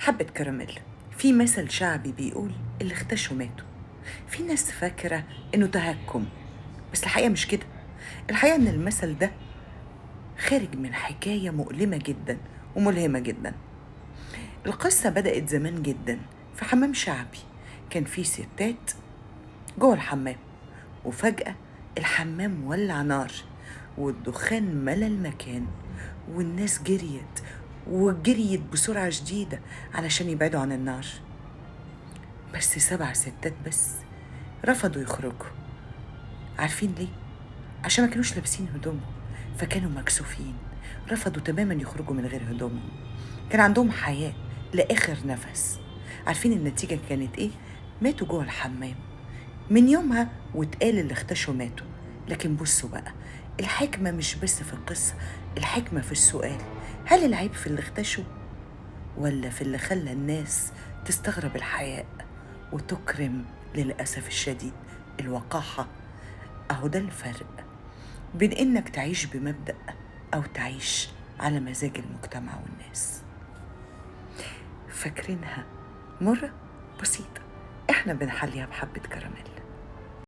حبة كراميل. في مثل شعبي بيقول اللي اختشوا ماتوا. في ناس فاكرة انه تهكم، بس الحقيقة مش كده. الحقيقة ان المثل ده خارج من حكاية مؤلمة جدا وملهمة جدا. القصة بدأت زمان جدا في حمام شعبي، كان في ستات جوه الحمام، وفجأة الحمام ولع نار والدخان ملا المكان، والناس جريت وجريت بسرعة شديدة علشان يبعدوا عن النار. بس 7 ستات بس رفضوا يخرجوا. عارفين ليه؟ عشان ما كانوش لابسين هدومهم، فكانوا مكسوفين، رفضوا تماما يخرجوا من غير هدومهم. كان عندهم حياء لآخر نفس. عارفين النتيجة كانت ايه؟ ماتوا جوه الحمام. من يومها واتقال اللي اختشوا ماتوا. لكن بصوا بقى، الحكمة مش بس في القصة، الحكمة في السؤال: هل العيب في اللي اختشوا ولا في اللي خلى الناس تستغرب الحياء وتكرم للأسف الشديد الوقاحة؟ أهو ده الفرق بين إنك تعيش بمبدأ أو تعيش على مزاج المجتمع والناس. فاكرينها مرة بسيطة، إحنا بنحليها بحبة كراميل.